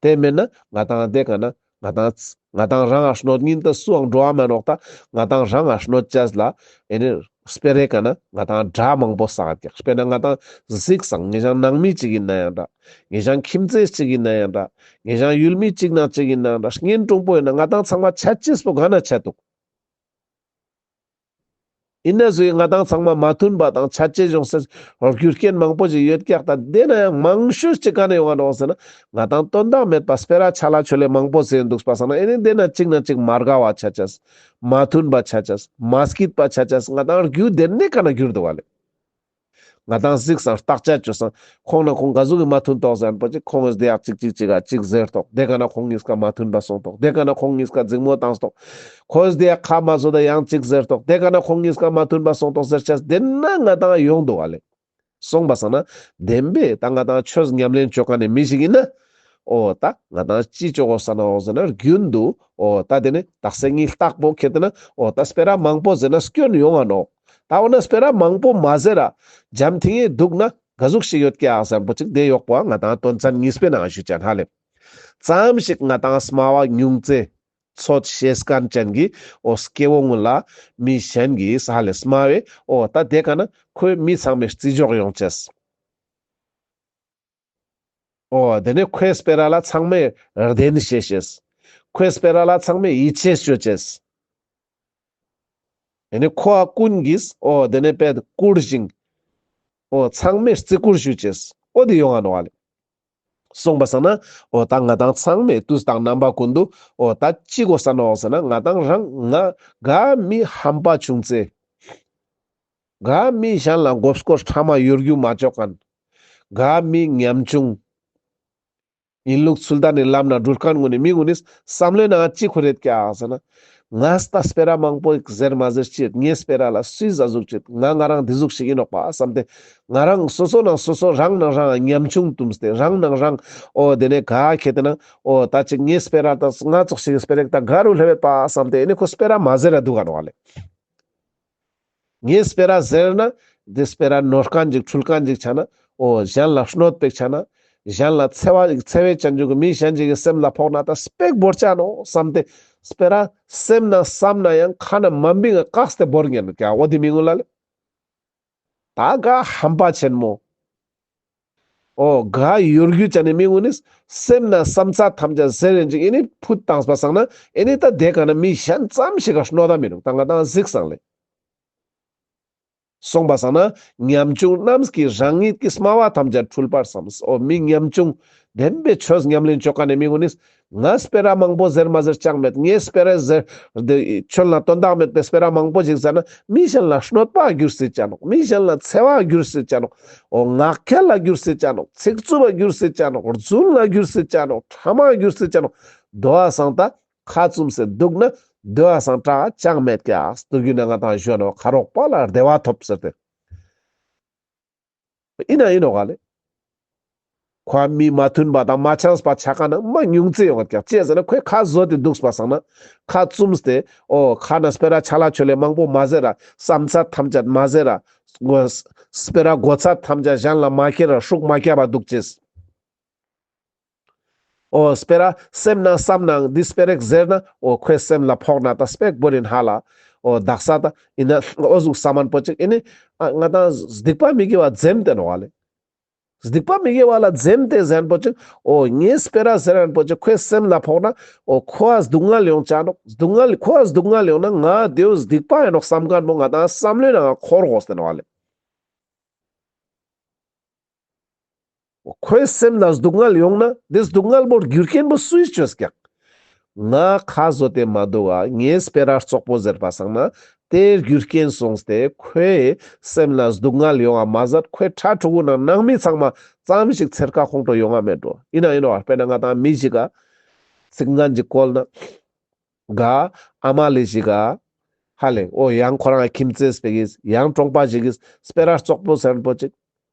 དེ་མེན་ན་ང་དང་དེ་ཀ་ན་ ང་དང་ང་དང་རང་ང་གནོད་ཉིན་ད་སུའང་འགྲོ་བ་མེ་ནོག་ད། ང་དང་རང་ང་གནོད་ཅེས་ལ་ཨེ་ནི་སྤེ་རའི་ཀ་ན་ང་དང་དགྲ་མང་པོ་བསགས་ཀྱག། དཔེར་ན་ང་དང་གཟིགས་སང་ངེ་ཞང་ནང་མི་ཅིག་ཡིན་ན་ཡང་འདྲ། ངེ་ཞང་ཁྱིམ་མཚེས་ཅིག་ཡིན་ན་ཡང་འདྲ། ངེ་ཞང་ཡུལ་མི་ཅིག་ན་ཅིག་ཡིན་ན་འདྲ། གཉེན་དྲུང་པོ་ཡིན་ན་ང་དང་ཚང་མ་ཆ་ཅེས་པོ་ག་ན་ཆ་འདུག། ཡིན་ན་ཟུག་ང་དང་ཚང་མ་མ་མཐུན་པ་དང་ཆ་ཅེས་ཡོང་སའི་རྒྱུ་རྐྱེན་མང་པོ་ཞིག་ཡོད་ཀྱག། ད་དེ་ན་ཡང་མང་ཤོས་ཅིག་ག་ནས་ཡོང་ང་ནོག་ཟེར་ན། ང་དང་དོན་དག་མེད་པ་སྤེ་ར་ཆ་ལ་ཆོ་ལེ་མང་པོ་ཟེར་འདུག་པ་སང་ན། ཨེ་ནི་དེ་ན་གཅིག་ན་གཅིག་མ་དགའ་བ་ཆ་ཅེས། མ་མཐུན་པ་ཆ་ཅེས། མ་སྐྱིད་པ་ཆ་ཅེས། ང་དང་རྒྱུ་དེ་ནས་ག་ན་འགྱུར་འདུག་བ་ལེ། ང་དང་གཟིགས་སང་བརྟག་དཔྱད་བཅོས་སང་ཁོང་ན་ཁོང་ག་ཟུག་གི་མ་མཐུན་ཏོག་ཟེར་ན་པོ་ཅིག་ཁོང་གིས་དེ་ཡག་ཅིག་ཅིག་ཅིག་ག་ཅིག་ཟེར་ཏོག། དེ་ག་ན་ཁོང་གཉིས་ཀ་མ་མཐུན་པ་སོང་ཏོག། དེ་ག་ན་ཁོང་གཉིས་ཀ་འཛིང་མོ་བཏང་ཏོག། ཁོས་དེ་ཡག་ཁ་མ་བཟོ་ད་ཡང་ཅིག་ཟེར་ཏོག། དེ་ག་ན་ཁོང་གཉིས་ཀ་མ་མཐུན་པ་སོང་ཏོག་ཟེར་ཅེས་དེ་ན་ང་དང་ཡོང་འདུག་བ་ལེ། སོང་པ་སང་ན་བདེན་པས་ད་ང་དང་ཆོས་ཉམས་ལེན་བཅོ་མཁན་ནི་མི་ཞིག་ཡིན་ན། འོ་ད་ང་དང་ཅི་བཅོ་དགོས་ས་ནོག་ཟེར་ན་རྒྱུན་དུ་འོ་ད་དེ་ནི་དག་ས་ངའི་རྟག་པོ་ཁེ་ཏེ་ན་འོ་ད་སྤེ་ར་མང་པོ་ཟེར་ན་སྐྱོན་ཡོང་ང་ནོག། ད་འོ་ན་སྤེ་ར་མང་པོ་མ་ཟེར་ར་འཇམ་ཐིང་ངེ་འདུག་ན་ག་ཟུག་ཞིག་ཡོད་ཀྱག་ཟེར་ན་པོ་ཅིག་དེ་ཡོག་པོ་ང་དང་དོན་ཚན་གཉིས་པའི་ནང་ཞུ་ཅན་ཧ་ལེ། ཙམ་ཞིག་ང་དང་སྨྲ་བ་ཉུང་ཙེ། ཚོད་ཤེས་མཁན་ཅན་གྱི་འོ་སྐྱེ་བོ་ངུན་ལ་མི་གཞན་གྱིས་ཧ་ལེ་སྨྲ་བས་འོ་ད་དེ་ག་ན་ཁོས་མི་ཚང་མའི་བརྩི་འཇོག་ཡོང་ཅེས། འོ་དེ་ནས་ཁོའི་སྤེ་ར་ལ་ཚང་མས་བདེན་ཤེས་ཤེས། ཁོའི་སྤེ་ར་ལ་ཚང་མས་ཡིད་ཆེས་ཅོ་ཅེས། དེ་ནས་ཁོ་ཨ་ཀུན་གྱིས་འོ་དེ་ནས་དཔེ་བཀུར་ཞིང་འོ་ཚང་མས་བརྩི་བཀུར་ཞུ་ཅེས་འོ་དེ་ཡོང་ང་ནོག་བ་ལེ། སོང་པ་སང་ན་འོ་ད་ང་དང་ཚང་མས་དུས་དང་རྣམ་པ་ཀུན་ཏུ་འོ་ད་ཅི་དགོས་ས་ནོག་ཟེར་ན་ང་དང་རང་ང་ག་མི་ཧམ་པ་བྱུང་ཚེ། ག་མི་གཞན་ལ་མགོ་སྐོར་ཕྲ་མ་ཡོད་རྒྱུ་མ་བཅོ་མཁན། ག་མི་ཉམ་ཆུང་། ཡིན་ལུགས་ཚུལ་ལྡན་ནི་ལམ་ན་འགྲུལ་མཁན་ངུན་ནི་མི་ངུན་ནི་བསམ་བློའི་ནང་ཅི་ཁོ་རེད་ཀྱག་ཟེར་ན། ངས་ད་སྤེ་ར་མང་པོ་ཟེར་མ་ཟེར་ཅེས་ངའི་སྤེ་ར་ལ་སུས་ཟ་ཟུག་ཅེས་ང་ང་རང་འདི་ཟུག་ཞིག་ཡིན་ནོག་པ་བསམ་སྟེ། ང་རང་སོ་སོ་ནང་སོ་སོ་རང་ནང་རང་ཉམ་ཆུང་བཏུམས་ཏེ་རང་ནང་རང་འོ་དེ་ནས་ག་ཁེ་ཏེ་ན་འོ་ད་ཅིག་ངའི་སྤེ་ར་ད་ང་ཙོགས་ཤིག་སྤེ་ར་ད་ག་རུ་སླེབས་པ་བསམ་སྟེ་ཨེ་ནི་ཁོ་སྤེ་ར་མ་ཟེར་ར་འདུག་ག་ནོག་བ་ལེ། ངས་སྤེ་ར་ཟེར་ན་འདི་སྤེ་ར་ནོར་མཁན་ཅིག་འཁྲུལ་མཁན་ཅིག་ཆ་ན་འོ་གཞན་ལ་གནོད་པའི་ཆ་ན་གཞན་ལ་འཚེ་བ་འཚེ་བའི་ཅན་ཅུག་གི་མི་གཞན་ཅིག་གི་སེམས་ལ་ཕོག་ན་ད་སྤེག་བོར་ཆ་ནོག་བསམ་སྟེ་སྤེ་ར་སེམས་ན་བསམ་ན་ཡང་ཁ་ན་མ་འབིང་ང་བཀག་སྟེ་བོར་ཉན་ཀྱག་འོ་དེ་མི་ངུན་ལ་ལེ། ད་ག་ཧམ་པ་ཆེན་མོ། འོ་ག་ཡོད་རྒྱུ་ཅན་ནི་མི་ངུན་ནི་སེམས་ན་བསམ་ཚད་ཐམས་ཅད་ཟེར་རེན་ཅིག་ཨེ་ནི་ཕུད་བཏང་པ་སང་ན་ཨེ་ནི་ད་དེ་ག་ན་མི་གཞན་ཙམ་ཞིག་ག་གནོད་ད་མི་འདུག་ད་ང་དང་གཟིགས་སང་ལེ། སོང་པ་སང་ན་ཉམ་ཆུང་རྣམས་ཀྱིས་རང་ཉིད་ཀྱི་སྨྲ་བ་ཐམས་ཅད་འཁྲུལ་པར་བསམས། འོ་མི་ཉམ་ཆུང་བདེན་པའི་ཆོས་ཉམས་ལེན་བཅོ་མཁན་ནི་མི་ངུན་ནི་ང་སྤེ་ར་མང་པོ་ཟེར་མ་ཟེར་ཅང་མེད། ངས་སྤེ་ར་ཟེར་དེ་ཁྱོད་ལ་དོན་དག་མེད་པའི་སྤེ་ར་མང་པོ་ཞིག་ཟེར་ན་མི་གཞན་ལ་གནོད་པ་འགྱུར་སྲིད་ཅ་ནོག། མི་གཞན་ལ་འཚེ་བ་འགྱུར་སྲིད་ཅ་ནོག། འོ་ངག་འཁྱལ་ལ་འགྱུར་སྲིད་ཅ་ནོག། ཚིག་རྩུབ་པ་འགྱུར་སྲིད་ཅ་ནོག། རྫུན་ལ་འགྱུར་སྲིད་ཅ་ནོག། ཕྲ་མ་འགྱུར་སྲིད་ཅ་ནོག། དོ་བ་སང་ད་ཁ་བཙུམས་སེ་འདུག་ན་དོ་བ་སང་དྲག་ཅང་མེད་ཀྱག། སྟུ་གུ་ན་ང་དང་ཞུ་ནོག། ཁ་རོག་པ་ལ་བདེ་བ་ཐོབ་ཟེར་ཏེ། ཨིན་ན་ཨིན་ནོག་ག་ལེ། ཁོ་མི་མ་མཐུན་པ་དང་མ་ཆགས་པ་ཆ་མཁན་ནི་མ་ཉུང་ཙེ་ཡོང་ངད་ཀྱག། ཅི་ཟེར་ན་ཁོས་ཁ་བཟོ་སྟེ་འདུག་པ་སང་ན་ཁ་བཙུམས་ཏེ་འོ་ཁ་ན་སྤེ་ར་ཆ་ལ་ཆོ་ལེ་མང་པོ་མ་ཟེར་ར་བསམ་ཚད་ཐམས་ཅད་མ་ཟེར་ར་སྤེ་ར་གོ་ཚད་ཐམས་ཅད་གཞན་ལ་མ་ཁྱེར་ར་ཤུགས་མ་རྒྱབ་པ་འདུག་ཅེས། འོ་སྤེ་ར་སེམས་ནང་བསམ་ནང་འདི་སྤེ་ར་ཟེར་ན་འོ་ཁོའི་སེམས་ལ་ཕོག་ན་ད་སྤེག་བོར་ཡིན་ཧ་ལ། འོ་དག་ས་ད་ཡིན་ན་འོ་ཟུག་བསམ་མཁན་པོ་ཅིག་ཨེ་ནི་ང་དང་སྡིག་པ་མི་དགེ་བ་འཛེམ་སྟེ་ནོག་ག་ལེ། སྡིག་པ་མི་དགེ་བ་ལ་འཛེམ་སྟེ་ཟེར་མཁན་པོ་ཅིག་འོ་ངས་སྤེ་ར་ཟེར་མཁན་པོ་ཅིག་ཁོའི་སེམས་ལ་ཕོག་ན་འོ་ཁོ་ཨ་སྡུག་བསྔལ་ཡོང་ཅ་ནོག། སྡུག་བསྔལ་ཁོ་ཨ་སྡུག་བསྔལ་ཡོང་ན་ང་དེའུ་སྡིག་པ་ཡིན་ནོག་བསམ་མཁན་པོ་ང་དང་བསམ་བློའི་ནང་འཁོར་དགོས་ཏེ་ནོག་ག་ལེ། ཁོའི་སེམས་ལ་སྡུག་བསྔལ་ཡོང་ན་དེ་སྡུག་བསྔལ་པོ་རྒྱུ་རྐྱེན་པོ་སུས་བཅོས་ཀྱག། ང་ཁ་བཟོ་སྟེ་མ་འདུག་ག། ངས་སྤེ་ར་རྩོག་པོ་ཟེར་པ་སང་ན་དེ་རྒྱུ་རྐྱེན་སོང་སྟེ་ཁོའི་སེམས་ལ་སྡུག་བསྔལ་ཡོང་བ་མ་ཟད་ཁོའི་ཕྲུ་གུ་ནང་ནང་མི་ཚང་མ་ཙམ་ཞིག་འཚེར་ཁ་ཁོང་ཁྲོ་ཡོང་བ་མེད་འགྲོ། ཡིན་ན་ཡིན་ནོག་ག། དཔེར་ན་ང་དང་མི་ཞིག་ག་ཚིག་ངན་ཅིག་བཀོལ་ན། ག་ཨ་མ་ལེ་ཞིག་ག་ཧ་ལེ་འོ་ཡང་ཁོ་རང་ཁྱིམ་མཚེས་པེ་གིས་ཡང་གྲོང་པ་ཞིག་གིས་སྤེ་ར་རྩོག་པོ་ཟེར་མཁན་པོ་ཅིག།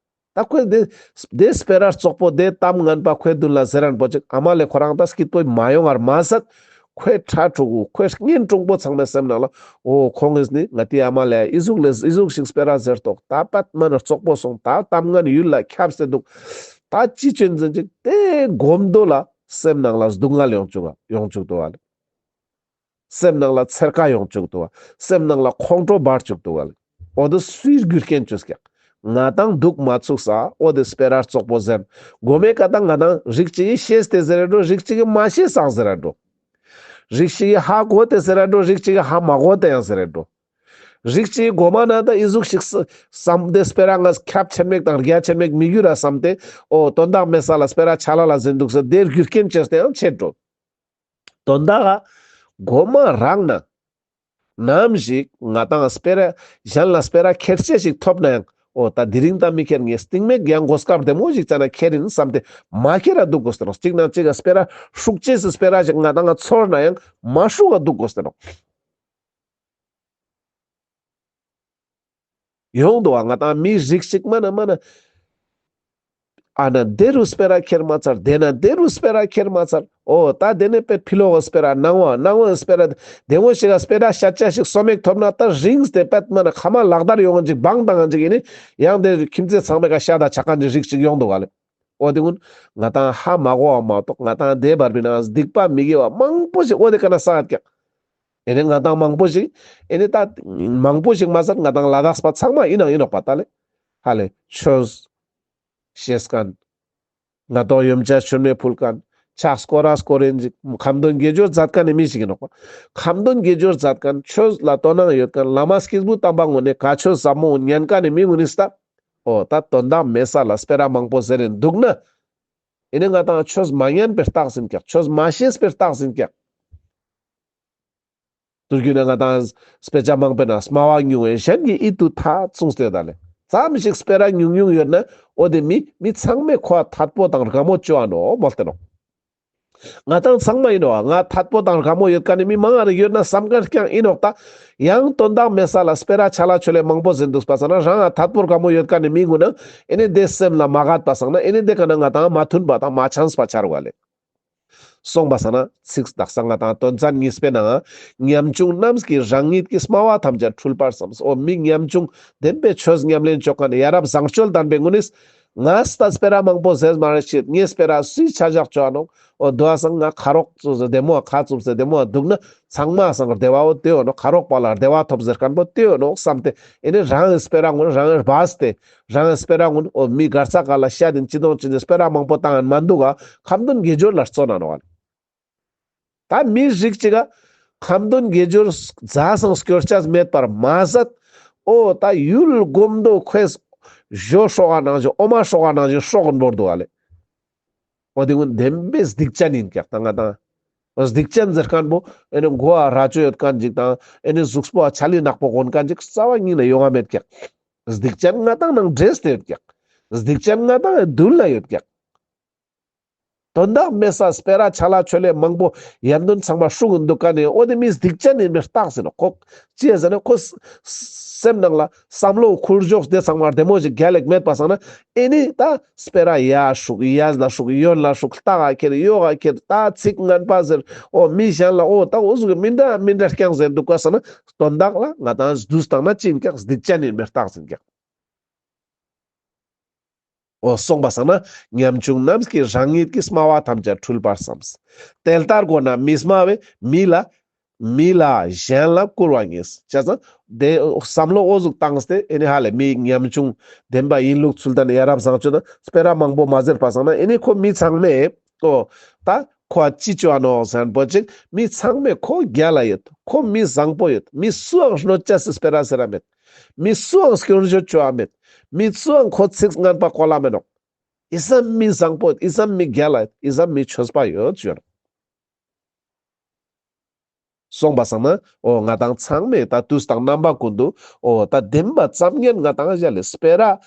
ད་ཁོས་དེ་དེ་སྤེ་ར་རྩོག་པོ་དེ་གཏམ་ངན་པ་ཁོའི་མདུན་ལ་ཟེར་མཁན་པོ་ཅིག་ཨ་མ་ལེ་ཁོ་རང་ད་སྐྱིད་པོ་མ་ཡོང་བར་མ་ཟད་ཁོའི་ཕྲུ་གུ་ཁོའི་གཉེན་དྲུང་པོ་ཚང་མའི་སེམས་ནང་ལ་འོ་ཁོང་གིས་ནི་ང་དེ་ཨ་མ་ལེ་ཨི་ཟུག་ལེ་ཨི་ཟུག་ཞིག་སྤེ་ར་ཟེར་ཏོག། ད་པད་མ་ན་རྩོག་པོ་སོང་། ད་གཏམ་ངན་ཡུལ་ལ་ཁྱབ་སྟེ་འདུག། ད་ཅི་ཅོ་ཡིན་ཟེར་ཅིག་དེ་གོམ་དོ་ལ། སེམས་ནང་ལ་སྡུག་བསྔལ་ཡོང་བཅུག་ག་ཡོང་བཅུག་འདུག་ག་ལེ། སེམས་ནང་ལ་འཚེར་ཁ་ཡོང་བཅུག་འདུག་ག། སེམས་ནང་ལ་ཁོང་ཁྲོ་འབར་བཅུག་འདུག་ག་ལེ། འོ་དེ་སུའི་རྒྱུ་རྐྱེན་བཅོས་ཀྱག། ང་དང་འདུག་མ་ཚུགས་ས་འོ་དེ་སྤེ་ར་རྩོག་པོ་ཟེར། གོ་མའི་ཀ་ད་ང་དང་རིགས་གཅིག་གི་ཤེས་ཏེ་ཟེར་ར་འགྲོ། རིགས་གཅིག་གི་མ་ཤེས་སང་ཟེར་ར་འགྲོ། རིགས་གཅིག་གི་ཧ་གོ་སྟེ་ཟེར་ར་འགྲོ། རིགས་གཅིག་གི་ཧ་མ་གོ་སྟེ་ཡང་ཟེར་ར་འགྲོ། རིགས་གཅིག་གི་གོ་མ་ན་ད་ཨི་ཟུག་ཞིག་བསམ་སྟེ་སྤེ་ར་ང་ཁྱབ་ཆེན་མེད་དང་རྒྱ་ཆེན་མེད་མི་འགྱུར་ར་བསམ་སྟེ། འོ་དོན་དག་མེད་ས་ལ་སྤེ་ར་ཆ་ལ་ལ་ཟིན་འདུག་ས་དེ་རྒྱུ་རྐྱེན་བཅོས་ཏེ་ཡང་ཆེད་འགྲོ། དོན་དག་ག་གོ་མ་རང་ན། ནམ་ཞིག་ང་དང་སྤེ་ར་གཞན་ལ་སྤེ་ར་ཁྱེར་ཅེས་ཞིག་ཐོབ་ན་ཡང་། འོ་ད་དེ་རིང་ད་མི་ཁྱེར། ངས་སྟིང་མའི་གྱང་གོ་སྐབས་བདེ་མོ་ཞིག་ཙ་ན་ཁྱེར་ཡིན་བསམ་སྟེ་མ་ཁྱེར་ར་འདུག་དགོས་ཏེ་ནོག། གཅིག་ན་གཅིག་ག་སྤེ་ར་ཧྲུག་ཅེས་སི་སྤེ་ར་ཞིག་ང་དང་ང་ཚོར་ན་ཡང་མ་ཧྲུག་ག་འདུག་དགོས་ཏེ་ནོག། ཡོང་འདུག་བ། ང་དང་མི་རིགས་ཤིག་མ་ན་མ་ན། ཨ་ན་དེ་རུ་སྤེ་ར་ཁྱེར་མ་ཚར། དེ་ན་དེ་རུ་སྤེ་ར་ཁྱེར་མ་ཚར། འོ་ད་དེ་ནས་པེ་ཕི་ལོག་གི་སྤེ་ར་ནང་བ་ནང་བ་སྤེ་ར་དེ་ངོ་ཞིག་ག་སྤེ་ར་ཤ་ཆ་ཞིག་སོ་མེག་ཐོབ་ན་ད་རིང་སྟེ་པད་མ་ན་ཁ་མ་ལག་དར་ཡོང་ཅིག་བང་བཏང་ཅིག་ཡིན་ནི། ཡང་དེ་ཁྱིམ་མཚེས་ཚང་མའི་ཀ་ཤ་དང་ཆ་མཁན་གྱི་རིགས་ཤིག་ཡོང་འདུག་ག་ལེ། འོ་དེ་ཀུན་ང་དང་ཧ་མ་གོ་བ་མ་གཏོགས་ང་དང་དེ་བར་བི་ན་སྡིག་པ་མི་དགེ་བ་མང་པོ་ཞིག་འོ་དེ་ཀ་ན་བསགས་ཀྱག། ཨེ་ནི་ང་དང་མང་པོ་ཞིག་ཨེ་ནི་ད་མང་པོ་ཞིག་མ་ཟད་ང་དང་ལ་དྭགས་པ་ཚང་མ་ཡིན་ནང་ཡིན་ནོག་པ་ད་ལེ། ཧ་ལེ་ཆོས་ཤེས་མཁན། ང་དང་ཡོན་ཆབ་མཆོད་མེ་ཕུལ་མཁན། ཕྱག་སྐོར་ར་སྐོར་རིན་ཅིག་ཁ་འདོན་དགེ་སྦྱོར་མཛད་མཁན་ནི་མི་ཞིག་ཡིན་ནོག་པ། ཁ་འདོན་དགེ་སྦྱོར་མཛད་མཁན་ཆོས་ལ་དོ་སྣང་ཡོད་མཁན་བླ་མ་སྐྱེས་བུ་དམ་པ་ངོ་ནས་བཀའ་ཆོས་ཟབ་མོ་ཉན་མཁན་ནི་མི་ངོ་ནི་ས། འོ་ད་དོན་དག་མེད་ས་ལ་སྤེ་ར་མང་པོ་ཟེར་རིན་འདུག་ན། ཨེ་ནི་ང་དང་ཆོས་མ་ཉན་པའི་རྟགས་ཡིན་ཀྱག། ཆོས་མ་ཤེས་པའི་རྟགས་ཡིན་ཀྱག། དུས་རྒྱུན་ན་ང་དང་སྤེ་ཆ་མང་པོ་ན་སྨྲ་བ་ཉུང་བས་གཞན་གྱི་ཡིད་དུ་ཐ་གསུངས་ཏེ་ཡོད་ད་ལེ། ཙམ་ཞིག་སྤེ་ར་ཉུང་ཉུང་ཡོད་ན་འོ་དེ་མི་མི་ཚང་མས་ཁོ་ཐད་པོ་དང་དགའ་མོ་བཅོ་འ་ནོག་མོལ་ཏེ་ནོག། ང་དང་ཚང་མ་ཡིན་ནོག། ང་ཐད་པོ་དང་དགའ་མོ་ཡོད་མཁན་ནི་མི་མང་ང་རིག་ཡོད་ན་བསམ་མཁན་རྐྱང་ཡིན་ནོག་ད། ཡང་དོན་དག་མེད་ས་ལ་སྤེ་ར་ཆ་ལ་ཆོ་ལེ་མང་པོ་ཟིན་འདུག་པ་སང་ན་རང་ང་ཐད་པོ་དགའ་མོ་ཡོད་མཁན་ནི་མི་ངོ་ན་ཨེ་ནི་དེ་སེམས་ལ་མ་དགའ་པ་སང་ན་ཨེ་ནི་དེ་ཀ་ན་ང་དང་མ་མཐུན་པ་དང་མ་འཆམས་པ་ཆ་རུག་ག་ལེ། སོང་པ་སང་ན་ཚིག་དག་ས་ང་དང་དོན་ཚན་གཉིས་པའི་ནང་ཉམ་ཆུང་རྣམས་ཀྱིས་རང་ཉིད་ཀྱི་སྨྲ་བ་ཐམས་ཅད་འཁྲུལ་པར་བསམས། འོ་མི་ཉམ་ཆུང་བདེན་པའི་ཆོས་ཉམས་ལེན་བཅོ་མཁན་ཡ་རབས་བཟང་སྤྱོད་ལྡན་པའི་ངོ་ནི། ངས་ད་སྤེ་ར་མང་པོ་ཟེར་མ་རེད་ཤེས། ངས་སྤེ་ར་སུའི་ཆ་བཞག་བཅོ་འ་ནོག། འོ་དོ་བ་སང་ང་ཁ་རོག་བཙུགས་ཟེར་བདེ་མོ་ཁ་བཙུགས་ཟེར་བདེ་མོ་འདུག་ན་ཚང་མ་སང་བདེ་བ་འོ་དེ་འོ་ནོག། ཁ་རོག་པ་ལ་བདེ་བ་ཐོབ་ཟེར་མཁན་པོ་དེ་འོ་ནོག་བསམ་སྟེ་ཨེ་ནི་རང་གི་སྤེ་ར་ངོ་རང་གི་སྦས་ཏེ། རང་སྤེ་ར་ངོ་ཨོ་མི་གར་ས་ག་ལ་ཤ་དིན་ཅི་དོང་ཅི་དིན་སྤེ་ར་མང་པོ་བཏང་ཡིན་མ་འདུག་ག། ཁ་འདོན་དགེ་སྦྱོར་ལ་བརྩོན་ན་ནོག་ག། ད་མི་རིགས་གཅིག་ག་ཁ་འདོན་དགེ་སྦྱོར་མཛད་སང་སྐྱོར་ཆ་མེད་པར་མ་ཟད། ཨོ་ད་ཡུལ་སྒོམ་དོ་ཁོས་ཞོ་སྲོག་ག་ནང་བཞིན་འོ་མ་སྲོག་ག་ནང་བཞིན་སྲོག་གིན་བོར་འདུག་ག་ལེ། ཨོ་དེ་ཀུན་བདེན་པའི་སྡིག་ཅན་ཡིན་ཀྱག་ད་ང་དང་། སྡིག་ཅན་ཟེར་མཁན་པོ་ཨེ་ནི་མགོ་ཨ་རྭ་ཅོ་ཡོད་མཁན་ཅིག་དང་ཨེ་ནི་གཟུགས་པོ་ཨ་ཆ་ལི་ནག་པོ་གོན་མཁན་ཅིག་རྩ་བ་ཉིད་ནས་ཡོང་ང་མེད་ཀྱག། སྡིག་ཅན་ང་དང་ནང་འདྲེས་ཏེ་ཡོད་ཀྱག། སྡིག་ཅན་ང་དང་མདུན་ལ་ཡོད་ཀྱག། དོན་དག་མེད་ས་སྤེ་ར་ཆ་ལ་ཆོ་ལེ་མང་པོ་ཡར་འདོན་ཚང་མ་ཧྲུག་གིན་འདུག་ག་ནི་ཨོ་དེ་མི་སྡིག་ཅན་ཡིན་པའི་རྟགས་ཡིན་ནོག། ཁོ་ཅི་ཡ་ཟེར་ན་ཁོ་སེམས་ནང་ལ་བསམ་བློ་འཁོར་འཇོག་དེ་ཚང་མ་བདེ་མོ་ཞིག་རྒྱལ་ལེགས་མེད་པ་སང་ན་ཨེ་ནི་ད་སྤེ་ར་ཡ་ཧྲུག་ཡ་ལ་ཧྲུག་ཡོན་ལ་ཧྲུག་ལྟག་ག་ཁྱེར་གཡོག་ག་ཁྱེར་ད་ཚིག་ངན་པ་ཟེར་ཨོ་མི་གཞན་ལ་ཨོ་ད་འོ་ཟུག་མི་འདྲ་མི་འདྲ་རྐྱང་ཟེར་འདུག་ག་སང་ན་དོན་དག་ལ་ང་དང་བསྡུས་བཏང་ན་ཅི་ཡིན་ཀྱག། སྡིག་ཅན་ཡིན་པའི་རྟགས་ཡིན་ཀྱག། འོ་སོང་པ་སང་ན་ཉམ་ཆུང་རྣམས་ཀྱིས་རང་ཉིད་ཀྱི་སྨྲ་བ་ཐམས་ཅད་འཁྲུལ་པར་བསམས། དེ་ལྟར་གོ་ན་མི་སྨྲ་བས་མི་ལ་མི་ལ་གཞན་ལ་སྐུར་བ་ངེས། བྱས་ཙང་དེ་བསམ་བློ་འོ་ཟུག་བཏང་སྟེ་ཨེ་ནི་ཧ་ལེ་མི་ཉམ་ཆུང་བདེན་པ་ཡིན་ལུགས་ཚུལ་ལྡན་ཡ་རབས་བཟང་སྤྱོད་དང་སྤེ་ར་མང་པོ་མ་ཟེར་པ་སང་ན་ཨེ་ནི་ཁོ་མི་ཚང་མས་འོ་ད་ཁོ་ཅི་བཅོ་འ་ནོག་ཟེར་ན་པོ་ཅིག་མི་ཚང་མས་ཁོ་རྒྱལ་ལ་ཡོད། ཁོ་མི་བཟང་པོ་ཡོད། མི་སུའང་གནོད་ཅེས་སི་སྤེ་ར་ཟེར་ར་མེད། མི་སུའང་སྐྱོན་བརྗོད་བཅོ་འ་མེད། མི་སུའང་ཁོ་ཚིག་ངན་པ་གོ་ལ་མེད་ནོག། ཨི་ཙམ་མི་བཟང་པོ་ཡོད། ཨི་ཙམ་མི་རྒྱལ་ལ་ཡོད། ཨི་ཙམ་མི་ཆོས་པ་ཡོད་ཟེར། སོང་པ་སང་ན་འོ་ང་དང་ཚང་མས་ད་དུས་དང་རྣམ་པ་ཀུན་ཏུ་འོ་ད་བདེན་པ་ཙམ་ཉན་ང་དང་ཞལ་ལས་སྤེ་ར་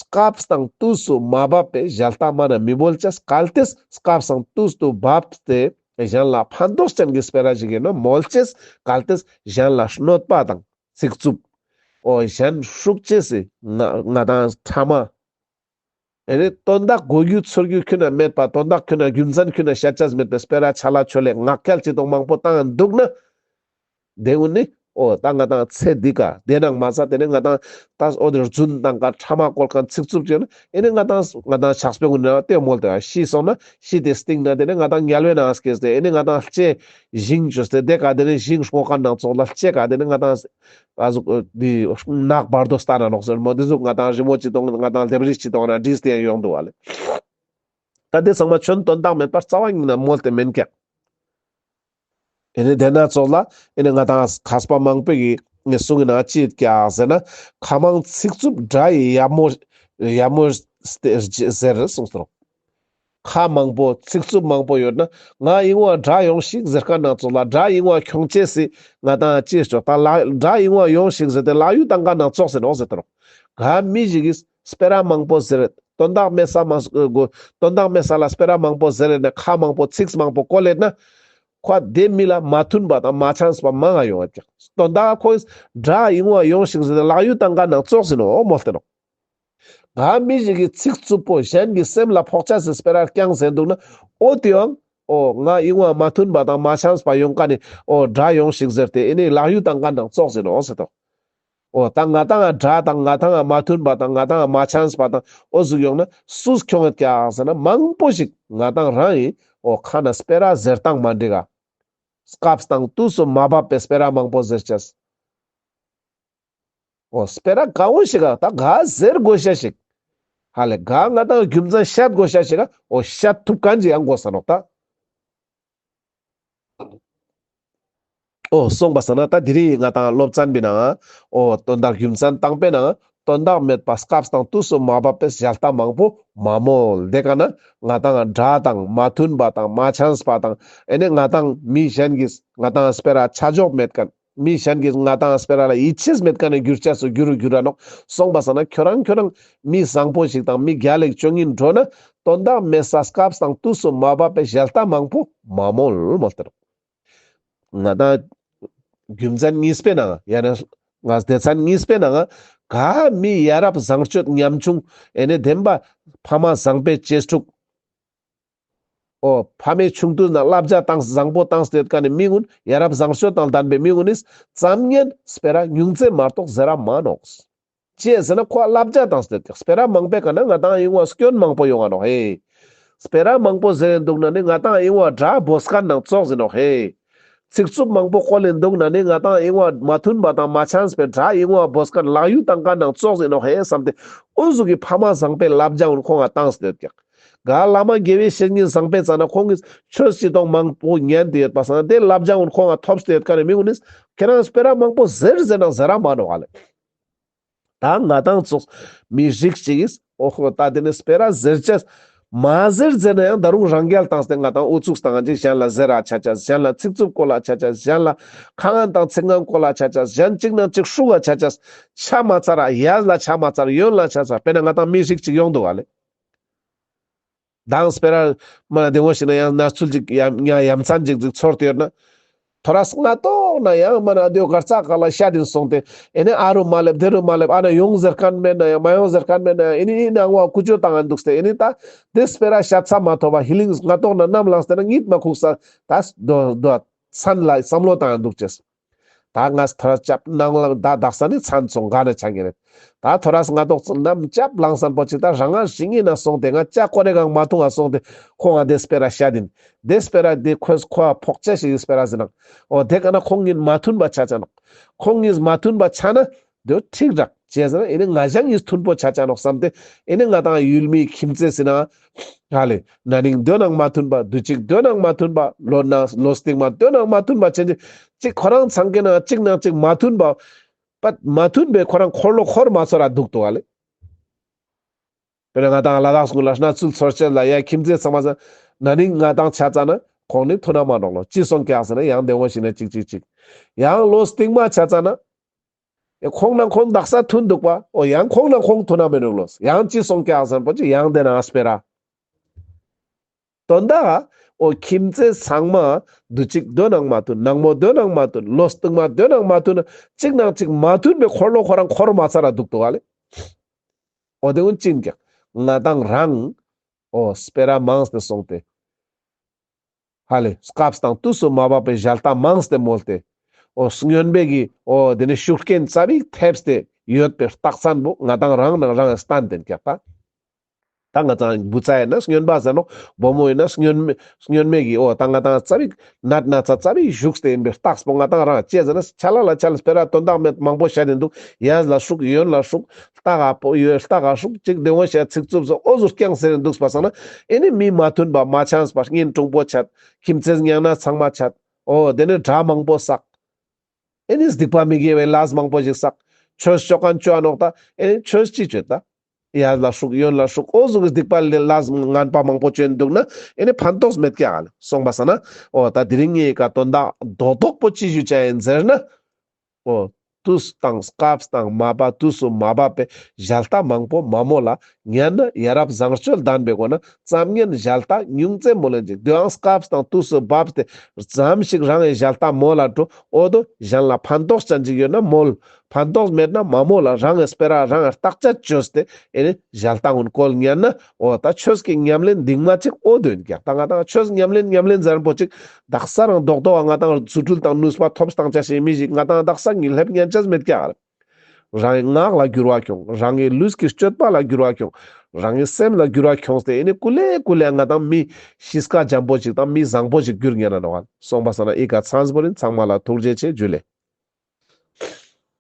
སྐབས་དང་དུས་སུ་མ་བབ་པའི་ཞལ་ལྟ་མ་ན་མི་བོལ་ཅེས། གལ་ཏེ་སྐབས་དང་དུས་སུ་བབ་སྟེ་གཞན་ལ་ཕན་ཐོགས་ཅན་གྱི་སྤེ་ར་ཞིག་ཡིན་ན་མོལ་ཅེས། གལ་ཏེ་གཞན་ལ་གནོད་པ་དང་ཚིག་རྩུབ། འོ་གཞན་ཧྲུག་ཅེས་སི་ང་ང་དང་ཕྲ་མ། ཨེ་ནི་དོན་དག་གོ་རྒྱུ་ཚོར་རྒྱུ་ཁྱོན་ནས་མེད་པ། དོན་དག་ཁྱོན་ནས་རྒྱུ་མཚན་ཁྱོན་ནས་བཤད་ཅེས་མེད་པའི་སྤེ་ར་ཆ་ལ་ཆོ་ལེ་ངག་འཁྱལ་ཅི་དང་མང་པོ་བཏང་འདུག་ན། དེ་ཀུན་ནི་ འོ་ད་ང་དང་ཚེ་འདི་ཀ་དེ་ནང་མ་ཚད་དེ་ནས་ང་དང་ད་འོ་དེ་རྫུན་དང་ཀ་ཕྲ་མ་བཀོལ་མཁན་ཚིག་རྩུབ་ཅན་ཨེ་ནི་ང་དང་ང་དང་ཕྱག་དཔེ་ཀུན་ན་དེ་མོལ་ཏེ་ཤི་སོང་ན་ཤི་དེ་སྟིང་ན་དེ་ནས་ང་དང་དམྱལ་བའི་ནང་སྐྱེས་ཏེ་ཨེ་ནི་ང་དང་ལྕེ་ཞིང་བཅོས་ཏེ་དེ་ཀ་དེ་ནས་ཞིང་སྔོ་མཁན་ནང་ཙོགས་ལ་ལྕེ་ཀ་དེ་ནས་ང་དང་ཨ་ཟུག་དེ་ནག་བར་དོ་ལྟ་ན་ནོག་ཟེར་མོ་དེ་ཟུག་ང་དང་རི་མོ་ཅི་དང་ང་དང་ལྡེབས་རིས་ཅི་དང་ན་བྲིས་ཏེ་ཡང་ཡོང་འདུག་བ་ལེ། ད་དེ་ཚང་མ་ཆོས་དོན་དག་མེད་པར་རྩ་བ་ཉིད་ནས་མོལ་ཏེ་མེན་ཀྱག་ཨེ་ནི་དེ་ན་ཙོགས་ལ་ཨེ་ནི་ང་དང་མཁས་པ་མང་པོ་གི་ངས་གསུང་གི་ན་ཅི་ཡོད་ཀྱག་ཟེར་ན། ཁ་མང་ཚིག་རྩུབ་སྒྲ་ཡི་ཡ་མོ་ཡ་མོ་ཟེར་གསུངས་སོ། ཁ་མང་པོ་ཚིག་རྩུབ་མང་པོ་ཡོད་ན་ང་ཨིན་བ་དགྲ་ཡོང་ཞིག་ཟེར་མཁན་ནང་ཙོགས་ལ་དགྲ་ཨིན་བ་ཁྱོང་ཅེས་སི་ང་དང་ཅི་ཡོད་ད་ལ་དགྲ་ཨིན་བ་ཡོང་ཞིག་ཟེར་ཏེ་ལག་གཡུག་བཏང་མཁན་ནང་ཙོགས་ཟེར་ནོག་ཟེར་ཏེ་རོ། ག་མི་ཞིག་གིས་སྤེ་ར་མང་པོ་ཟེར་དོན་དག་མེད་ས་མ་དོན་དག་མེད་ས་ལ་སྤེ་ར་མང་པོ་ཟེར་ན་ཁ་མང་པོ་ཚིག་མང་པོ་བཀོལ་ལེད་ན། ཁོ་དེ་མི་ལ་མ་མཐུན་པ་དང་མ་འཆམས་པ་མང་ང་ཡོང་བ་ཀྱག་དོན་དག་ཁོས་དགྲ་ཨིན་བ་ཡོང་ཞིག་ཟེར་ཏེ་ལག་གཡུག་བཏང་མཁན་ནང་ཙོགས་ཟེར་ནོག་མོལ་ཏེ་ནོག་ག་མི་ཞིག་གིས་ཚིག་རྩུབ་པོ་གཞན་གྱི་སེམས་ལ་ཕོག་ཅེས་སི་སྤེ་ར་རྐྱང་ཟེར་འདུག་ན་འོ་དེའང་འོ་ང་ཨིན་བ་མ་མཐུན་པ་དང་མ་འཆམས་པ་ཡོང་མཁན་ནི་འོ་དགྲ་ཡོང་ཞིག་ཟེར་ཏེ་ཨེ་ནི་ལག་གཡུག་བཏང་མཁན་ནང་ཙོགས་ཟེར་ནོག་ཟེར་ཏོ། འོ་ད་ང་དང་ང་དགྲ་དང་ང་དང་ང་མ་མཐུན་པ་དང་ང་དང་ང་མ་འཆམས་པ་དང་འོ་ཟུག་ཡོང་ན་སུས་ཁྱོང་ཡོད་ཀྱག་ཟེར་ན་མང་པོ་ཞིག་ང་དང་རང་ཨིན། འོ་ཁ་ན་སྤེ་ར་ཟེར་སྟངས་མ་འགྲིག་ག་སྐབས་དང་དུས་སུ་མ་བབ་པའི་སྤེ་ར་མང་པོ་ཟེར་ཅེས། འོ་སྤེ་ར་ག་འོ་ཞིག་ག་ད་ག་ཟེར་དགོས་ཤ་ཞིག་ཧ་ལེ་ག་ང་དང་རྒྱུ་མཚན་བཤད་དགོས་ཤ་ཞིག་ག་འོ་བཤད་ཐུབ་མཁན་ཅིག་ཡང་དགོས་ས་ནོག་ད། འོ་སོང་པ་སང་ན་ད་དེ་རིང་ང་དང་སློབ་ཚན་པའི་ནང་འོ་དོན་དག་རྒྱུ་མཚན་དང་པོའི་ནང་དོན་དག་མེད་པ་སྐབས་དང་དུས་སུ་མ་བབ་པའི་ཞལ་ལྟ་མང་པོ་མ་མོལ། དེ་ཀ་ན་ང་དང་དགྲ་དང་མ་མཐུན་པ་དང་མ་འཆམས་པ་དང་ཨེ་ནི་ང་དང་མི་གཞན་གྱིས་ང་དང་སྤེ་ར་ཆ་འཇོག་མེད་མཁན། མི་གཞན་གྱིས་ང་དང་སྤེ་ར་ལ་ཡིད་ཆེས་མེད་མཁན་ནི་འགྱུར་ཅེས་སུ་འགྱུར་རུ་འགྱུར་ར་ནོག་སོང་པ་སང་ན་ཁྱོ་རང་ཁྱོ་རང་མི་བཟང་པོ་ཞིག་དང་མི་རྒྱལ་ལེགས་ཅོ་ཉིན་འགྲོ་ན་དོན་དག་མེད་ས་སྐབས་དང་དུས་སུ་མ་བབ་པའི་ཞལ་ལྟ་མང་པོ་མ་མོལ་མོལ་ཏེ་རོ། ང་དང་རྒྱུ་མཚན་གཉིས་པའི་ནང་ཡང་ན་ང་སྡེ་ཚན་གཉིས་པའི་ནང་ག་མི་ཡ་རབས་བཟང་སྤྱོད་ཉམ་ཆུང་ཨེ་ནི་བདེན་པ་ཕ་མ་བཟང་པོའི་གཅེས་ཕྲུག་འོ་ཕ་མའི་ཆུང་དུས་ན་བསླབ་བྱ་བཏང་བཟང་པོ་བཏང་སྟེ་ཡོད་མཁན་ནི་མི་ཀུན་ཡ་རབས་བཟང་སྤྱོད་དང་ལྡན་པའི་མི་ཀུན་ནི་ཙམ་ཉན་སྤེ་ར་ཉུང་ཙེ་མ་གཏོགས་ཟེར་ར་མ་ནོག་ཅི་ཟེར་ན་ཁོ་བསླབ་བྱ་བཏང་སྟེ་ཡོད་ཀྱག་སྤེ་ར་མང་པོའི་ཀ་ན་ང་དང་ཨིན་བ་སྐྱོན་མང་པོ་ཡོང་ང་ནོག་ཧེ། སྤེ་ར་མང་པོ་ཟེར་འདུག་ན་ནི་ང་དང་ཨིན་བ་དགྲ་བོས་མཁན་ནང་ཙོགས་ཨིན་ནོག་ཧེ། ཚིག་རྩུབ་མང་པོ་བཀོལ་ལེན་འདུག་ན་ནི་ང་དང་ཨིན་བ་མ་མཐུན་པ་དང་མ་འཆམས་པའི་དགྲ་ཨིན་བ་བོས་མཁན་ལག་གཡུག་བཏང་མཁན་ནང་ཙོགས་ཨིན་ནོག་ཧེ་བསམ་སྟེ་འོ་ཟུག་གི་ཕ་མ་བཟང་པོའི་བསླབ་བྱ་ཀུན་ཁོང་ང་བཏང་སྟེ་ཡོད་ཀྱག་ག་བླ་མ་དགེ་བའི་བཤེས་གཉེན་བཟང་པོའི་རྩ་ན་ཁོང་གིས་ཆོས་ཅི་དང་མང་པོ་ཉན་ཏེ་ཡོད་པ་སང་དེ་བསླབ་བྱ་ཀུན་ཁོང་ང་ཐོབ་སྟེ་ཡོད་མཁན་ནི་མི་ཀུན་ནི་ཁྱེད་རང་སྤེ་ར་མང་པོ་ཟེར་ཟེར་ན་ཟེར་ར་མ་ནོག་ཧ་ལེ། ད་ང་དང་ཙོགས་མི་རིགས་ཅིག་གིས་འོ་ཧོ་ད་དེ་ནི་སྤེ་ར་ཟེར་ཅེས་མ་ཟེར་ཟེར་ན་ཡང་ད་རུང་རང་རྒྱལ་བཏང་སྟེ་ང་དང་ཨུ་ཚུགས་བཏང་ཅིག་གཞན་ལ་ཟེར་ར་ཆ་ཅེས། གཞན་ལ་ཚིག་རྩུབ་བཀོལ་ལ་ཆ་ཅེས། གཞན་ལ་ཁ་ངན་དང་ཚིག་ངན་བཀོལ་ལ་ཆ་ཅེས། གཞན་གཅིག་ནང་གཅིག་ཧྲུག་ག་ཆ་ཅེས། ཆ་མ་ཚར་ར་ཡས་ལ་ཆ་མ་ཚར་ཡོན་ལ་ཆ་ཚར། དཔེར་ན་ང་དང་མི་རིགས་ཅིག་ཡོང་འདུག་ཧ་ལེ། མདང་སྤེ་ར་མ་ན་དེ་འོ་ཞིག་ན་ཡང་ནར་ཚུལ་ཅིག་ཡ་ཡ་མཚན་ཅིག་ཅིག་ཚོར་ཏེ་ཡོད་ན། ཐོ་རས་སྔ་ཏོག་ན་ཡང་མ་ན་དེའོ་གར་ཙག་ག་ལ་ཤ་དིན་སོང་སྟེ་ཨེ་ནི་ཨ་རུ་མ་ལེབ་དེ་རུ་མ་ལེབ་ཨ་ན་ཡོང་ཟེར་མཁན་མེད་ན་ཡང་མ་ཡོང་ཟེར་མཁན་མེད་ན་ཡང་ཨེ་ནི་ཨེ་ནི་ཨང་བ་ཀུ་ཅོ་བཏང་ང་འདུག་སྟེ་ཨེ་ནི་ད་དེ་སྤེ་ར་ཤ་ཚ་མ་ཐོབ་པ་ཧི་ལིང་སྔ་ཏོག་ན་ནམ་ལངས་ཏེ་ན་གཉིད་མ་ཁུག་ས་ད་དོ་དོ་མཚན་ལ་བསམ་བློ་བཏང་ང་འདུག་ཅེས། ད་ང་ཐོ་རས་ཅབ་ནང་ལ་ད་དག་ས་ནི་མཚན་སོང་ག་ན་ཆ་ངེ་རེད། ད་ཐོ་རས་སྔ་ཏོག་ཙམ་ནམ་ཅབ་ལངས་སན་པོ་ཅིག་ད་རང་ང་ཞིང་ངི་ན་སོང་སྟེ་ང་ཅ་ཀོ་རེ་གང་མ་འཐུང་ང་སོང་སྟེ་ཁོང་ང་དེ་སྤེ་ར་ཤ་དིན། དེ་སྤེ་ར་དེ་ཁོས་ཁོ་ཕོག་ཅ་ཞིག་སྤེ་ར་ཟེར་ནང་། འོ་དེ་ཀ་ན་ཁོང་ངིན་མ་མཐུན་པ་ཆ་ཆ་ནོག་ཁོང་ངིན་མ་མཐུན་པ་ཆ་ན་དེ་ཁྲིག་རག་ཅེས་ཟེར་ན་ཨེ་ནི་ང་ཞང་ངིས་མཐུན་པོ་ཆ་ཆ་ནོག་བསམ་སྟེ་ཨེ་ནི་ང་དང་ཡུལ་མི་ཁྱིམ་མཚེས་ཟེར་ན། ཧ་ལེ། ན་ནིང་དོན་ནང་མ་མཐུན་པ། དུས་ཅིག་དོན་ནང་མ་མཐུན་པ། ལོ་ན་ལོ་སྟིང་མ་དོན་ནང་མ་མཐུན་པ་ཆེན་ཅིག་ཅིག་ཁོ་རང་ཚང་ཀེ་ན་ཅིག་ནང་ཅིག་མ་མཐུན་པ། པ་མ་མཐུན་པའི་ཁོ་རང་འཁོར་ལོ་འཁོར་མ་ཚོར་ར་འདུག་ཏོ་ཧ་ལེ། དཔེར་ན་ང་དང་ལ་དྭགས་སུ་ལ་ན་ཚུལ་ཚོར་ཆེན་ལ་ཡ་ཁྱིམ་མཚེས་ཚང་མ་ཟ་ན་ནིང་ང་དང་ཆ་ཙ་ན་ཁོང་ནི་མཐུན་ན་མ་ནོག་ལོ། ཅི་སོང་ཀྱག་ཟེར་ན་ཡང་དེ་འོ་ཞིག་ན་ཅིག་ཅིག་ཅིག་ཡང་ལོ་སྟིང་མ་ཆ་ཙ་ན། ཨེ་ཁོང་ན་ཁོང་དག་ས་མཐུན་འདུག་པ། འོ་ཡང་ཁོང་ན་ཁོང་མཐུན་ན་མི་འདུག་ལོ། ཡང་ཅི་སོང་ཀྱག་ཟེར་པོ་ཅི་ཡང་དེ་ན་སྤེ་ར། དོན་དག་འོ་ཁྱིམ་མཚེས་ཚང་མ་དུས་ཅིག་དོན་ནང་མ་མཐུན། ནང་མོ་དོན་ནང་མ་མཐུན། ལོ་སྟིང་མ་དོན་ནང་མ་མཐུན། ཅིག་ནང་ཅིག་མ་མཐུན་པའི་འཁོར་ལོ་ཁོ་རང་འཁོར་མ་ཚར་ར་འདུག་ཏོ་ཧ་ལེ། འོ་དེ་ཀུན་ཅི་ཡིན་ཀྱག་ང་དང་རང་འོ་སྤེ་ར་མང་སྟེ་སོང་སྟེ། ཧ་ལེ། སྐབས་དང་དུས་སུ་མ་བབ་པའི་ཞལ་ཏ་མང་སྟེ་མོལ་ཏེ། འོ་སྨྱོན་པའི་གི་འོ་དེ་ནི་ཤུགས་རྐྱེན་ཙ་པིག་ཐེབས་ཏེ་ཡོད་པའི་རྟགས་མཚན་པོ་ང་དང་རང་ནང་རང་སྟན་ཏེ་ཀྱག་ད། ད་ང་དང་བུ་ཚ་ཡིན་ན་སྨྱོན་པ་ཟེར་ནོག། བུ་མོ་ཡིན་ན་སྨྱོན་མེ་སྨྱོན་མེ་གི་འོ་ད་ང་དང་ཙ་པིག་ནད་ན་ཚ་ཙ་པིག་ཞུགས་ཏེ་ཡིན་པའི་རྟགས་པོ་ང་དང་རང་ཅི་ཟེར་ན་ཆ་ལ་ལ་ཆ་ལ་སྤེ་ར་དོན་དག་མེད་མང་པོ་བཤད་དེ་འདུག། ཡས་ལ་ཤུགས་ཡོན་ལ་ཤུགས། ལྟ་ག་པོ་ཡོད་ལྟ་ག་ཤུགས་གཅིག་བདེ་བོ་བཤད་ཚིག་རྩུབ་སོགས་འོ་ཟུག་རྐྱང་ཟེར་འདུག་པ་སང་ན། ཨེ་ནི་མི་མ་མཐུན་པ་མ་འཆམས་པ་གཉེན་དྲུང་པོ་ཆད། ཁྱིམ་མཚེས་ཉང་ན་ཚང་མ་ཆད། འོ་དེ་ནི་དགྲ་མང་པོ་བསགས། ཨེ་ནི་སྡིག་པ་མི་དགེ་བའི་ལས་མང་པོ་ཞིག་བསགས། ཆོས་ཅོ་མཁན་ཅོ་འ་ནོག་ད། ཨེ་ནི་ཆོས་ཅི་ཅོ་ད། ཡས་ལ་ཤུགས་ཡོན་ལ་ཤུགས་འོ་ཟུག་གི་སྡིག་པ་ལས་ངན་པ་མང་པོ་ཅོ་འདུག་ན་ཨེ་ནི་ཕན་ཐོགས་མེད་ཀྱག་ལེ། སོང་པ་སང་ན་འོ་ད་དེ་རིང་ངའི་ཀ་དོན་དག་རྡོག་རྡོག་པོ་ཅི་ཞུ་ཅ་ཡིན་ཟེར་ན། འོ་དུས་དང་སྐབས་དང་མ་བབ་དུས་སུ་མ་བབ་པའི་ཞལ་ལྟ་མང་པོ་མ་མོལ་ལ། ཉན་ན་ཡ་རབས་བཟང་སྤྱོད་ལྡན་པའི་སྒོ་ན་ཙམ་ཉན་ཞལ་ལྟ་ཉུང་ཙེ་མོལ་ལེན་ཅིག། དུས་དང་སྐབས་དང་དུས་སུ་བབ་སྟེ་ཙམ་ཞིག་རང་གི་ཞལ་ལྟ་མོལ་ལ་འགྲོ། འོ་དོ་གཞན་ལ་ཕན་ཐོགས་ཅན་ཅིག་ཡོད་ན་མོལ། ཕན་ཐོགས་མེད་ན་མ་མོལ་ལ། རང་གི་སྤེ་ར་རང་གི་བརྟག་དཔྱད་བཅོས་ཏེ་ཨེ་ནི་ཞལ་ལྟ་ངུན་བཀོལ་ཉན་ན། འོ་ད་ཆོས་ཀྱི་ཉམས་ལེན་འདིང་མ་ཅིག་འོ་དོན་ཀྱག། ད་ང་དང་ཆོས་ཉམས་ལེན་ཉམས་ལེན་ཟེར་པོ་ཅིག་དག་ས་རང་རྡོག་རྡོག་ང་དང་རྫུ་འཕྲུལ་དང་ནུས་པ་ཐོབ་སྟངས་ཅ་ཞིག་མི་ཞིག་ང་དང་དག་ས་ངི་ལྷེབ་ཉན་ཅས་མེད་ཀྱག། རང་གི་ངག་ལ་འགྱུར་བ་ཁྱོང་། རང་གི་ལུས་ཀྱི་སྤྱོད་པ་ལ་འགྱུར་བ་ཁྱོང་། རང་གི་སེམས་ལ་འགྱུར་བ་ཁྱོངས་ཏེ་ཨེ་ནི་ཀུ་ལེ་ཀུ་ལེ་ང་དང་མི་གཤིས་ཀ་འཇམ་པོ་ཞིག་དང་མི་བཟང་པོ་ཞིག་འགྱུར་ཉན་ན་ནོག། སོང་པ་སང་ན་ཨི་ཀ་ཚང་པོ་རིན། ཚང་མ་ལ་ཐུགས་རྗེ་ཆེ། ཇུ་ལེ།